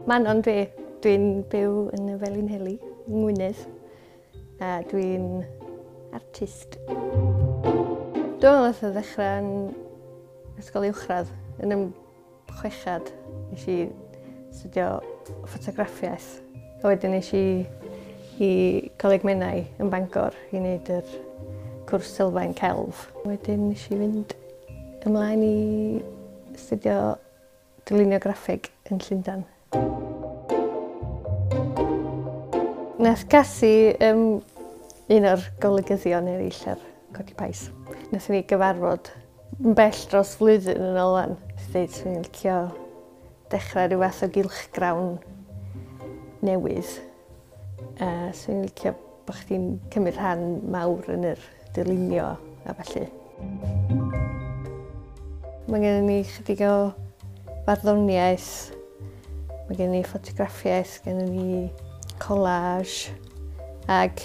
Manon dwi. Dwi'n byw yn y Felinheli, yng Ngwynedd, a dwi'n artist. Dwi'n meddwl nath o ddechrau yn ysgol uwchradd, yn y chwechad, nes i astudio ffotograffiaeth. A wedyn nes i i Coleg Menai yn Bangor i wneud yr cwrs sylfaen celf. Wedyn nes i fynd ymlaen i astudio dylunio graffeg yn Llundain. Nath Casi, un o'r golygyddion eraill ar Codi Pais, nath ni gyfarfod yn bell dros flwyddyn yn ôl wan. Nath ddeud swn i'n licio dechrau rhyw fath o gylchgrawn newydd. A swn i'n licio bod chdi'n cymryd rhan mawr yn yr dylunio a ballu. Mae gennym ni chydig o farddoniaeth, mae gennym ni ffotograffiaeth, gennym ni collage ag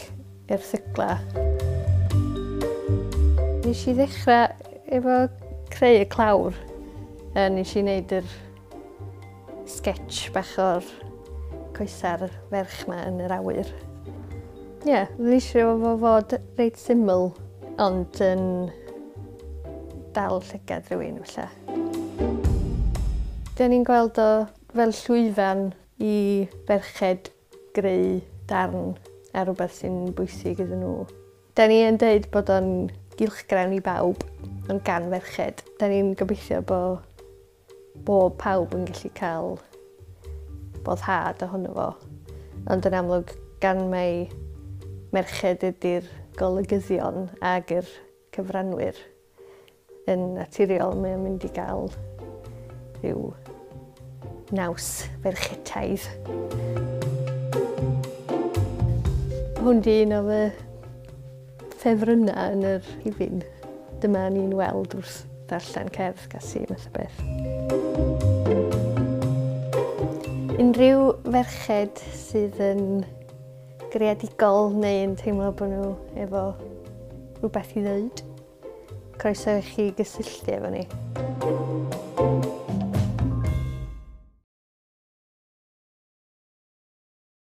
erthygla. Nes i ddechrau efo creu y clawr. Nes i wneud yr sketch bach o'r coesa'r ferch ma yn yr awyr. Ie, yeah, nes i fo fod reit syml, ond yn dal llygad rhywun falle. Dyn ni'n gweld o fel llwyfan i ferched greu darn a rhywbeth sy'n bwysig iddyn nhw. Da ni yn deud bod o'n gylchgrawn i bawb, ond gan ferched. Da ni'n gobeithio bod bob pawb yn gallu cael boddhad ohono fo. Ond yn amlwg, gan mai merched ydy'r golygyddion ag yr cyfranwyr yn naturiol, mae o'n mynd i gael rhyw naws ferchetaidd. Hwn di un o fy ffefrynnau yn yr rhifyn. Dyma ni'n weld wrth ddarllen cerdd Casi, math o beth. Unrhyw ferched sydd yn greadigol neu yn teimlo bod nhw efo rhywbeth i ddeud, croeso i chi gysylltu efo ni.